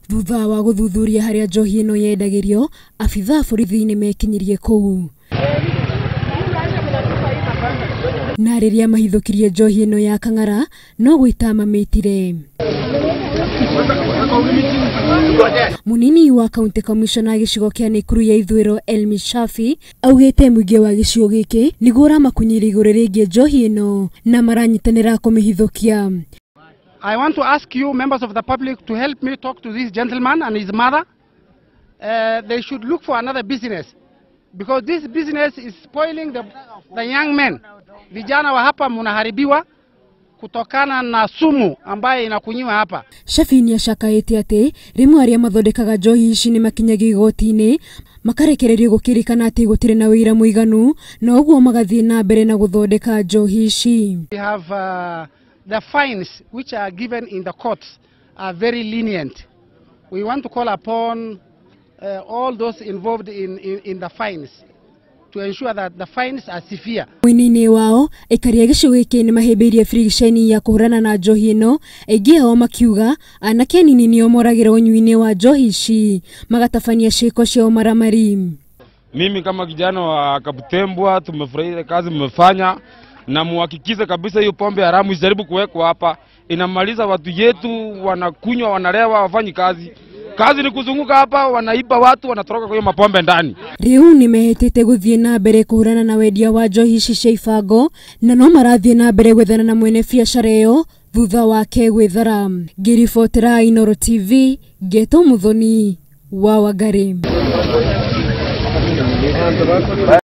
Thutha wa gũthuthuria harĩa njohi ĩno yendagĩrio, abithaa borithi nĩmekinyirie kũu. Na rĩrĩa mahithũkirie njohi ĩno ya kang'ara no gwĩta mamĩtire. Munini wa County Commissioner gĩcigo kĩa Nakuru ya ithũĩro Elmi Shafi augĩte mũingĩ wa gĩcigo gĩkĩ nĩguo ũramakunyĩra igũrũ rĩgiĩ njohi ĩno na maranyitanĩra kũmĩhithũkia. I want to ask you, members of the public, to help me talk to this gentleman and his mother. They should look for another business because this business is spoiling the young men. Vijana wa hapa munaharibiwa kutokana na sumu ambaye inakunyiwa hapa. Shafi ni acakaĩte atĩ rĩmwe arĩa mathondekaga njohi ici nĩ makinyagia igoti-inĩ makarekererio gũkĩrĩkana atĩ gũtirĩ na wĩira mũiganu na ũguo magathiĩ na mbere na gũthondeka njohi ici. We have the fines which are given in the courts are very lenient. We want to call upon all those involved in the fines to ensure that the fines are severe. Mwena-inĩ wao aikari a gĩcigo gĩkĩ nĩ mahĩmbĩirie birigiceni ya kũhũrana na njohi ĩno, aingĩ ao makiuga anake anini nĩo moragĩrwo ũnyui-inĩ wa njohi ici magatabania ciĩko cia ũmaramari. Mimi kama kijana wa Kaptembwa tumefurahia kazi mmefanya, na muhakikize kabisa hiyo pombe haramu isijaribu kuwekwa hapa. Inamaliza watu yetu, wanakunywa, wanalewa, wafanyi kazi. Kazi ni kuzunguka hapa, wanaiba watu, wanatoroka kwa hiyo mapombe ndani. Riu nimehetete guthie na mbere kuhurana na wendia wa njohi ici cia ibango na no marathie na mbere gwethana na mwene biacara ĩyo thutha wake gwĩthara. Ngĩribotera Inooro TV, Ngeto Muthoni wa Wangari.